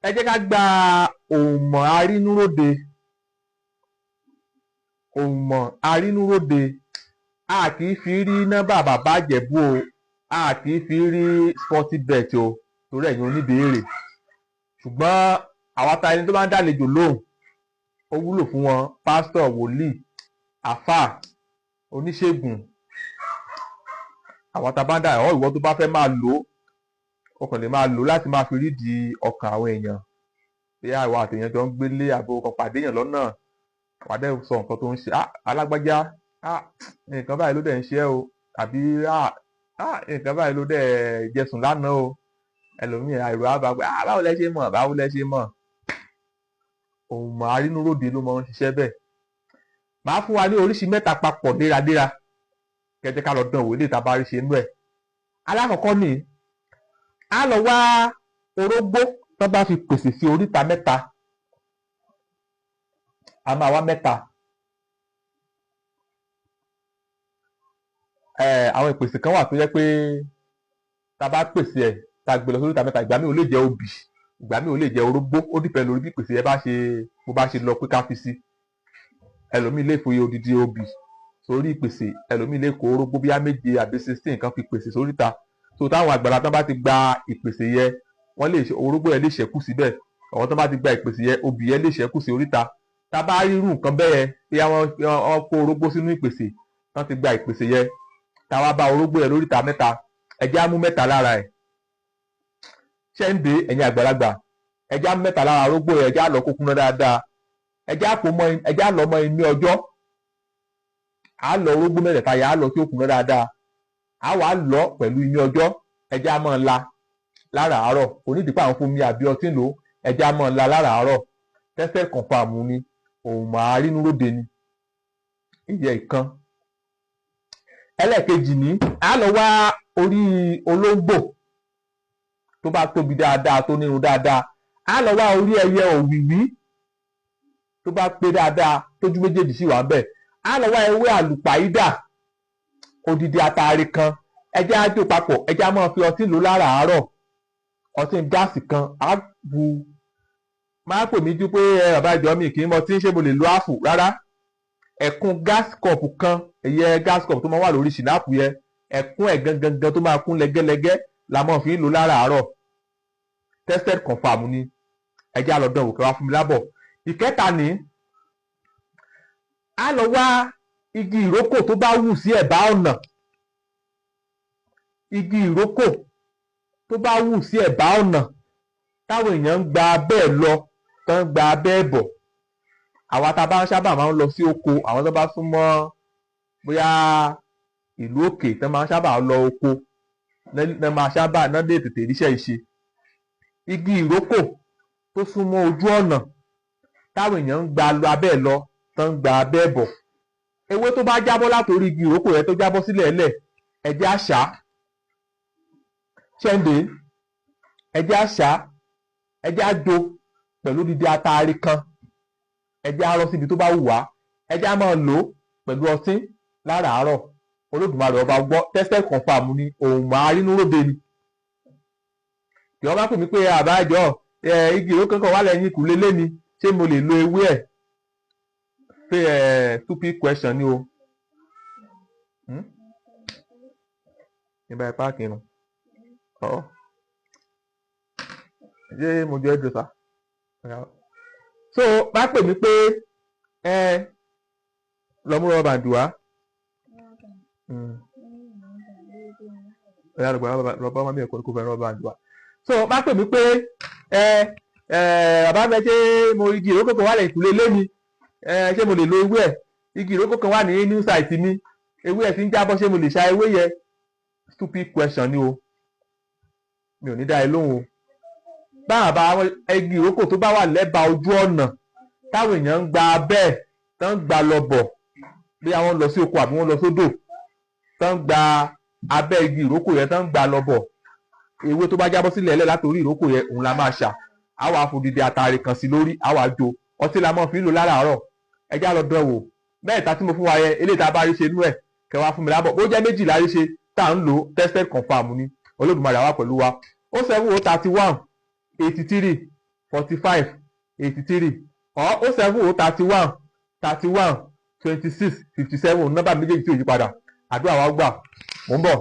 Ẹ jẹ́ ká gba òmò arínúróde. Òmò arínúróde, a kì í fi rí nọ́mbà bàbá Ìjẹ̀bú o, a kì í fi rí sporty bet o, torí ẹ̀yin oníbèérè. Ṣùgbọ́n àwa ta ẹni tó bá ń dàlejò lóhùn, ó wúlò fún wọn, pásítọ̀, wòlíì, àfáà, oníṣègùn. Àwa ta bá ń dà ọ́, ìwọ tó bá fẹ́ máa lò ó, o kàn lè máa lò ó láti máa fi rídìí ọkàn àwọn èèyàn. Bí àwa àtèèyàn jọ ń gbélé, àbò kan pàdé èèyàn lọ́nà, wàá dẹ́ sọ nǹkan tó ń ṣe, ah, alágbájá, ah, nǹkan báyìí ló dẹ̀ ń ṣe ẹ́ o, àbí ah, ah, nǹkan báyìí ló dẹ̀ jẹsùn lánàá o. Ẹlòmíì àìrò àbá pé, ah, báwo lẹ ṣe mọ̀, báwo lẹ ṣe mọ̀. Òmò arínúróde ló máa ń ṣiṣẹ́ bẹ́ẹ̀. Màá fún wa ní oríṣi mẹ́ta papọ̀ léraléra, kẹjẹ ká lọ dán wò ilé ìta bá rí ṣe inú ẹ̀. Alákọ̀ọ́kọ́ ni a lọ wá orógbó tó bá fi pèsè sí oríta mẹ́ta. A máa wá mẹ́ta. Àwọn ìpèsè kan wà tó jẹ́ pé tá a bá pèsè ẹ̀, tá a gbé lọ sí oríta mẹ́ta, ìgbà míì ó lè jẹ́ obì, ìgbà míì ó lè jẹ́ orógbó, ó dìpẹ́ lórí bí ìpèsè yẹn bá ṣe, bó bá ṣe lọ pé ká fi sí. Ẹlòmíì lè fòye odidi obì sórí ìpèsè, ẹlòmíì lè kó orógbó bíi 7 àbí 16 kan fi pèsè sóríta. So táwọn àgbàlá tán bá ti gba ìpèsè yẹn, wọ́n lè orógbó yẹn lè ṣẹ́kù síbẹ̀. Àwọn tán bá ti gba ìpèsè yẹn, obì yẹn lè ṣẹ́kù sí oríta. Tá a bá rí irú nǹkan bẹ́ẹ̀ yẹn, bí wọ́n kó orógbó sínú ìpèsè, tán ti gba ìpèsè yẹn, tá a wá bá orógbó yẹn lóríta mẹ́ta, ẹ jẹ́ á mú mẹ́ta lára ẹ̀. Ṣé ń dé ẹ̀yin àgbàlagbà? Ẹ jẹ́ á mú mẹ́ta lára orógbó yẹn, ẹ jẹ́ á lọ kó kúnná dáadáa. Ẹ jẹ́ á kó mọ́, ẹ jẹ́ á lọ mọ́ inú ọjọ́. Á lọ orógbó mẹ́tẹ̀ẹ̀ta yẹn, á lọ tí ó kúnná dáadáa. Á wàá lọ pẹ̀lú inú ọjọ́, ẹ jẹ́ á máa la láràárọ̀. Kò ní ìdí pé àwọn fún mi àbí ọtí lò, ẹ jẹ́ á máa la láràárọ̀. Tested confirm ni, òmò arínúróde ni. Ìyẹ́ ìkan. Ẹlẹ́ẹ̀kejì ni, á lọ wá orí olóńgbò tó bá tóbi dáadáa, tó nírun dáadáa. Á lọ wá orí ẹyẹ òwìwí tó bá pé dáadáa, tójú méjèèjì sì wà ńbẹ̀. Á lọ wá ewé àlùpàídà, odidi ataare kan, ẹ jẹ́ á jó papọ̀, ẹ jẹ́ á máa fi ọtí lò láràárọ̀. Ọtí gáàsì kan á bu. Máa pè mí jú pé ẹ bàbá ìjọ mi kì í mọ tí ń ṣe, mo lè lo áàfù rárá. Ẹ̀kún gáàsì kọ̀ọ̀pù kan, ẹ̀yẹ gáàsì kọ̀ọ̀pù tó máa wà lórí ṣìnáàpù yẹn, ẹ̀kún ẹ̀ gangan tó máa kún lẹ́gẹ́lẹ́gẹ́ la máa fi ń lò láràárọ̀. Tested confirm ni, ẹ jẹ́ á lọ dán wò kẹ́ wá fún mi lábọ̀. Ìkẹta ni, á lọ wá igi ìrókò tó bá wù sí ẹ̀bá ọ̀nà. Igi ìrókò tó bá wù sí ẹ̀bá ọ̀nà táwọn èèyàn ń gba bẹ́ẹ̀ lọ, tán ń gba bẹ́ẹ̀ bọ̀. Àwa tá a bá ń sábà máa ń lọ sí oko, àwọn tó bá súnmọ́ bóyá ìlú òkè tán máa ń sábà lọ oko, náà máa sábà náà lè tètè ríṣẹ́ ìṣe. Igi ìrókò tó súnmọ́ ojú ọ̀nà táwọn èèyàn ń gba lọ abẹ́ lọ, tán ń gba abẹ́ bọ̀. Ewé tó bá jábọ́ látòrí igi ìrókò yẹn tó jábọ́ sílẹ̀ ẹlẹ̀, ẹ jẹ́ á ṣá. Ṣẹ́ǹdé, ẹ jẹ́ á ṣá, ẹ jẹ́ á jó pẹ̀lú dídí ataare kan, ẹ jẹ́ á rọ́ síbi tó bá wù wá, ẹ jẹ́ á máa lò ó pẹ̀lú ọtí láràárọ̀. Olódùmarè ọba gbọ́, tested confirm ni, òmò arínúróde ni. Kí wọ́n bá pè mí pé àbájọ igi ìrókò kan wà lẹ́yìn ìkùlé lé mi, ṣé mo lè lo ewé ẹ̀? Pé stupid question ni o. Ní báyìí páàkì irun. Ọ̀ ṣé mo jẹ́ dùsà? So bá pè mí pé ẹ lọ mú rọ́bà dùn wá. Ọ̀yá lọ bá mi ẹ̀kọ́ kó fẹ́ rọ́bà dùn wá. So bá pè mí pé ẹ bàbá mi, ṣé mo igi ìrókò kan wà lẹ́yìn ìkùlé lé mi? Ṣé mo lè lo ewé ẹ̀? Igi ìrókò kan wà ní new site mi, ewé ẹ̀ ti ń jábọ́, ṣé mo lè ṣa ewé yẹn? Stupid question ni o, mi ò ní dá ẹ lóhùn o. Báwa igi ìrókò tó bá wà lẹ́bàá ojú ọ̀nà táwọn èèyàn ń gba bẹ́ẹ̀, tán ń gba lọ bọ̀, bí àwọn lọ sí oko àbí wọ́n lọ sódò, tán ń gba abẹ́ igi ìrókò yẹn, tán ń gba lọ bọ̀, ewé tó bá jábọ́ sílẹ̀ ẹlẹ́ látòrí ìrókò yẹn, òun la máa ṣà. Á wàá fòdìdí àtàrí kan sí lórí, á wàá jó ọtí la máa fi ń lò láràárọ̀. Ẹ já lọ dán wò. Mẹ́ẹ̀ta tí mo fún wa yẹn, eléyìí tá a bá rí ṣe inú ẹ̀, kẹ́ wá fún mi lábọ̀. Bó jẹ́ méjì la rí ṣe tá à ń lò, tested confirm ni. Olódùmarè àwa pẹ̀lú wa. 070 31 83 45 83 or 070 31 31 26 57. Nọ́mbà méjèèjì tí ò yí padà. Àdúrà wa gbà. Mò ń bọ̀.